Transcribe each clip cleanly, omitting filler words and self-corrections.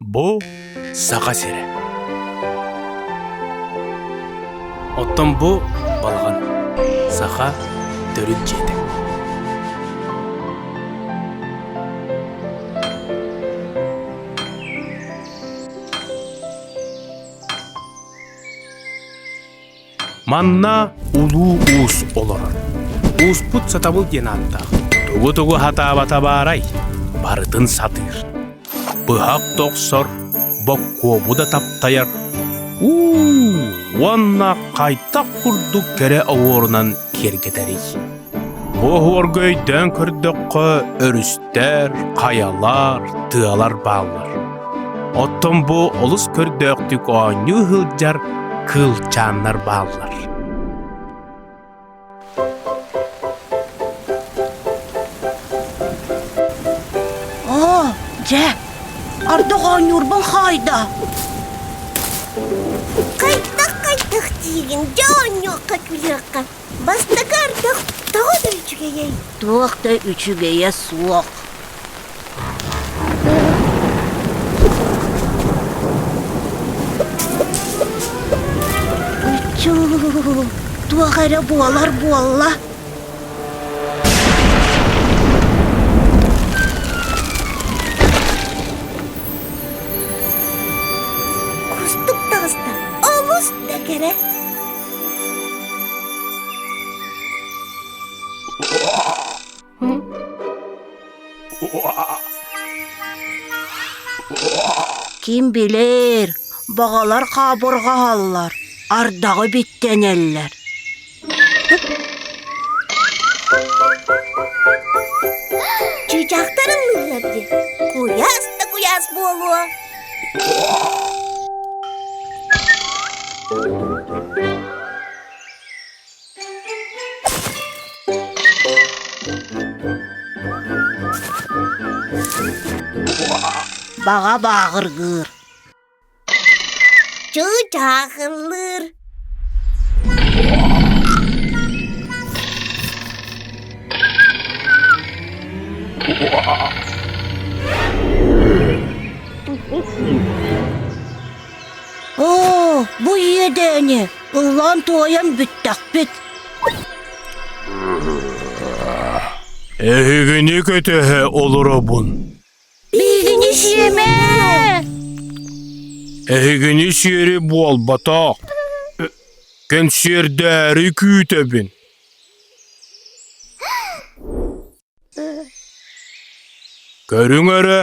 Бу Саха сирэ. Оттон бу балаҕан саха төрүт дьиэтэ. Манна улуу уус олорор. Ууспут сатабыл диэн ааттаах. Тугу-тугу хатаабата баарай, барытын сатыыр. Быһах тохсор, боккуобу да таптайар. Уу, уонна хайдах курдук кэрэ оһуорунан киэргэтэрий. Бу оһуорга өйдөөн көрдөххө, өрүстэр, хайалар, тыалар бааллар. Оттон бу олус көрдөөхтүк оонньуу сылдьар кыылчааннар бааллар. Оо, дьэ, ардах оонньуурбун хаайда. Хайдах-хайдах диигин, дьэ оонньуохха күлүөххэ. Бастакы ардах тоҕо да үчүгэйэй? Туох да үчүгэйэ суох. Ыччуу, туох эрэ буолар буолла. Кустук таҕыста, олус да кэрэ. Ким билэр, баҕалар хаабырҕаһаллар, ардаҕы биттэнэллэр. Чыычаахтар ыллыыллар дии. Куйаас да куйаас буолуо. Баҕа бааҕыргыыр. Чыычаах ыллыыр. Оо, бу иэдээни ыллаан-туойан бүттэхпит. Эһигини көтөһө олоробун. Биһигини сиэмэ! Эһигини сиэри буолбатах. Кэнсиэрдээри күүтэбин. Көрүҥ эрэ,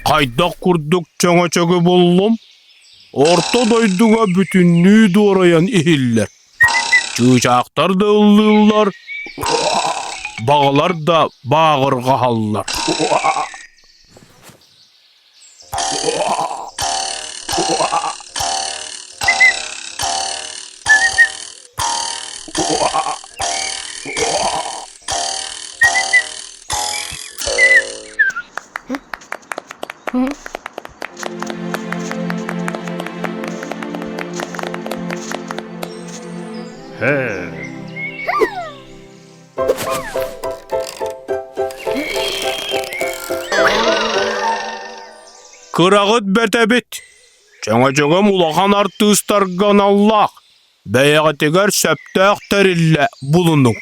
хайдах курдук чөҥөчөгү буллум? Орто дойдуга бүтүннүү дуорайан иһиллэр. Чыычаахтар да ыллыыллар, баҕалар да бааҕырҕаһаллар. Кыраҕыт бэрт эбит. Чөҥөчөгөм улахан артыыстарга аналлаах, бэйэҕитигэр сөптөөх тэриллэ булунуҥ.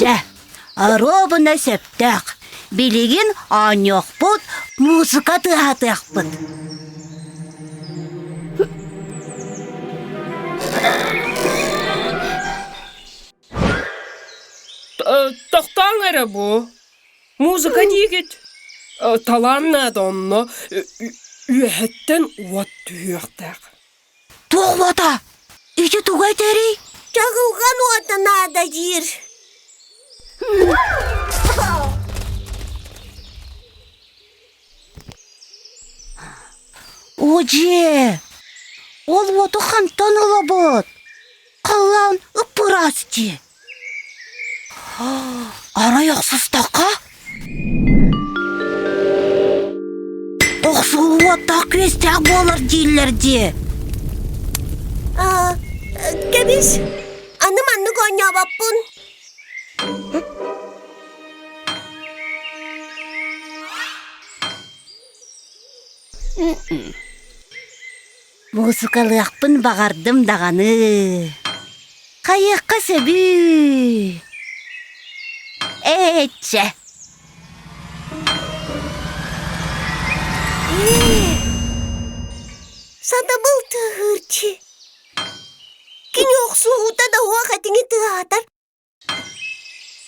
Дьэ, Оруобуна сөптөөх. Билигин оонньуохпут, муусука тыаһатыахпыт. Тохтооҥ эрэ бу. Музыка диигит. Талаан наада онно үөһэттэн уот түһүөхтээх. Туох уота? Ити тугу этэрий? Чаҕылҕан уота наада диир. О дьиэ! Ол уоту хантан ылабыт? Халлаан ып-ыраас дии. Арай охсустахха? Охсуу уоттаах күөстээх буолар дииллэр дии. Кэбис. оонньообоппун. Муусукалыахпын баҕардым даҕаны. Хайыахха сөбүй? Эччэ! Сатабыл тыаһыырчы. Кини охсуһуута да уох этиҥи тыаһатар.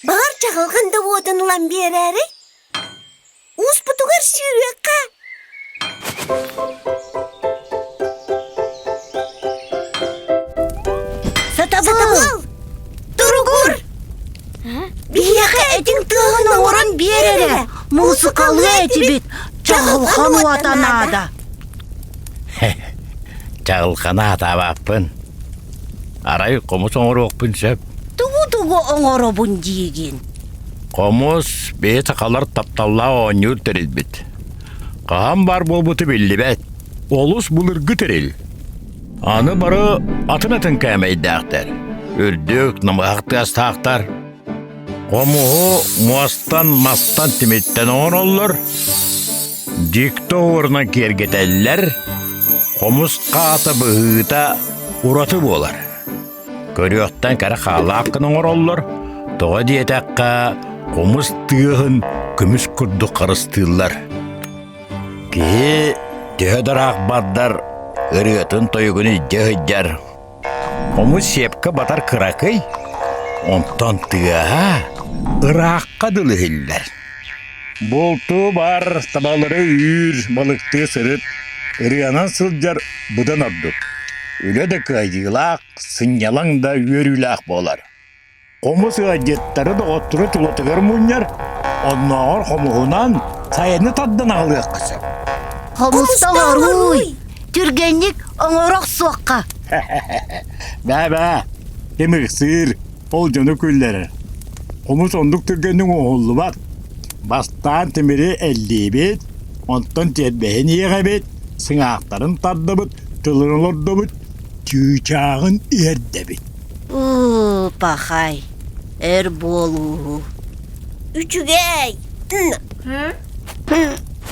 Баҕар чаҕылҕан да уотун ылан биэрээрэй? Ууспутугар сүүрүөххэ. Сатабыл! Сатабыл! Туругур! Биһиэхэ этиҥ тыаһын оҥорон биэр эрэ, муусукалыа этибит, чаҕылхан уота наада. Чаҕылханы аатаабаппын. Арай хомус оҥоруохпун сөп. Тугу-тугу оҥоробун диигин? Хомус бэйэ сахалар тапталлаах оонньуур тэрилбит. Хаһан баар буолбута биллибэт. Олус былыргы тэрил. Аны бары атын-атын кээмэйдээхтэр. Үрдүк, намыһах тыастаахтар. Хомуһу муостан, мастан, тимиртэн оҥороллор. Дьикти оһуорунан киэргэтэллэр. Хомус хаата быһыыта ураты буолар. Көрүөхтэн кэрэ хаалаах гына оҥороллор. Тоҕо диэтэххэ, хомус тыаһын көмүс курдук харыстыыллар. Киһи төһө да ыраах бардар, ырыатын-тойугун илдьэ сылдьар. Хомус сиэпкэ батар кыракый, онтон тыаһа ыраахха дылы иһиллэр. Бултуу бар, табалары үүр, балыктыы сырыт, ырыанан сылдьар быдан ордук. Үлэ да кыайыылаах, сынньалаҥ да үөрүүлээх буолар. Хомус ыалдьыттары доҕоттору тулатыгар мунньар, оннооҕор хомуһунан сайыны тардан аҕалыахха сөп. Хомуста оҥорууй, түргэнник оҥоро охсуохха. Бээ-бээ, ким ыксыыр, ол дьону күллэрэр. Хомус оннук түргэнник оҥоһуллубат. Бастаан тимири эллиибит, онтон тиэрбэһин иэҕэбит, сыҥаахтарын тардабыт, тылын олордобут, чыычааҕын иһэрдэбит. Уу, пахай, өр буолууһу. Үчүгэй.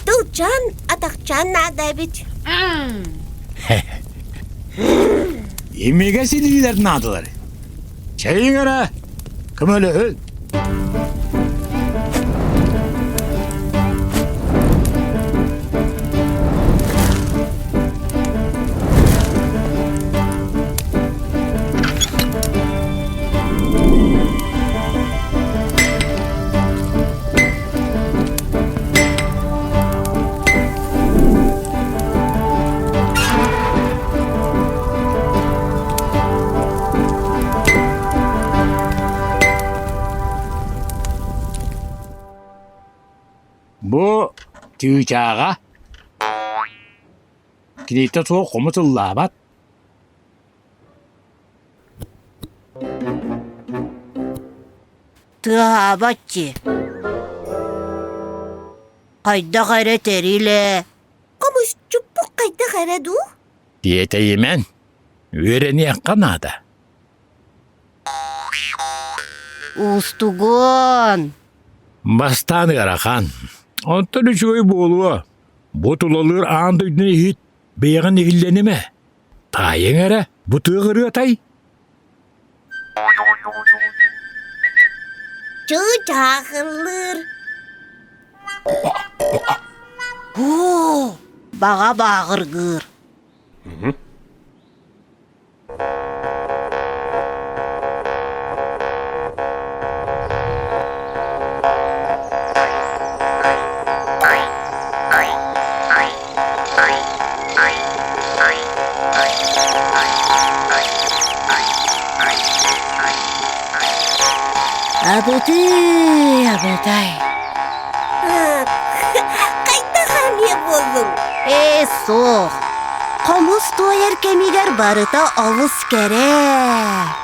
Тылчаан, атахчаан наада эбит. Имигэс илиилэр наадалар. Чэйиҥ эрэ, көмөлөһүн. Бу чыычааҕа киниттэн суох хомус ыллаабат. Тыаһаабат дии. Хайдах эрэ тэрилэ. Хомус чуппук хайдах эрэ дуу? Тиэтэйимэн, үөрэниэххэ наада. Уустугун. Бастаан ыарахан. Онтон үчүгэй буолуо. Бу тулалыыр аан дойдуну иһит, бэйэҕин иһиллэнимэ. Таайыҥ эрэ, бу тыа ырыатай. Чыычаахыллыыр. Оо, баҕа бааҕыргыыр. Абытай, абытай. Хайдах эмиэ буоллуҥ? Ээ, суох. Хомус туойар кэмигэр барыта олус кэрэ.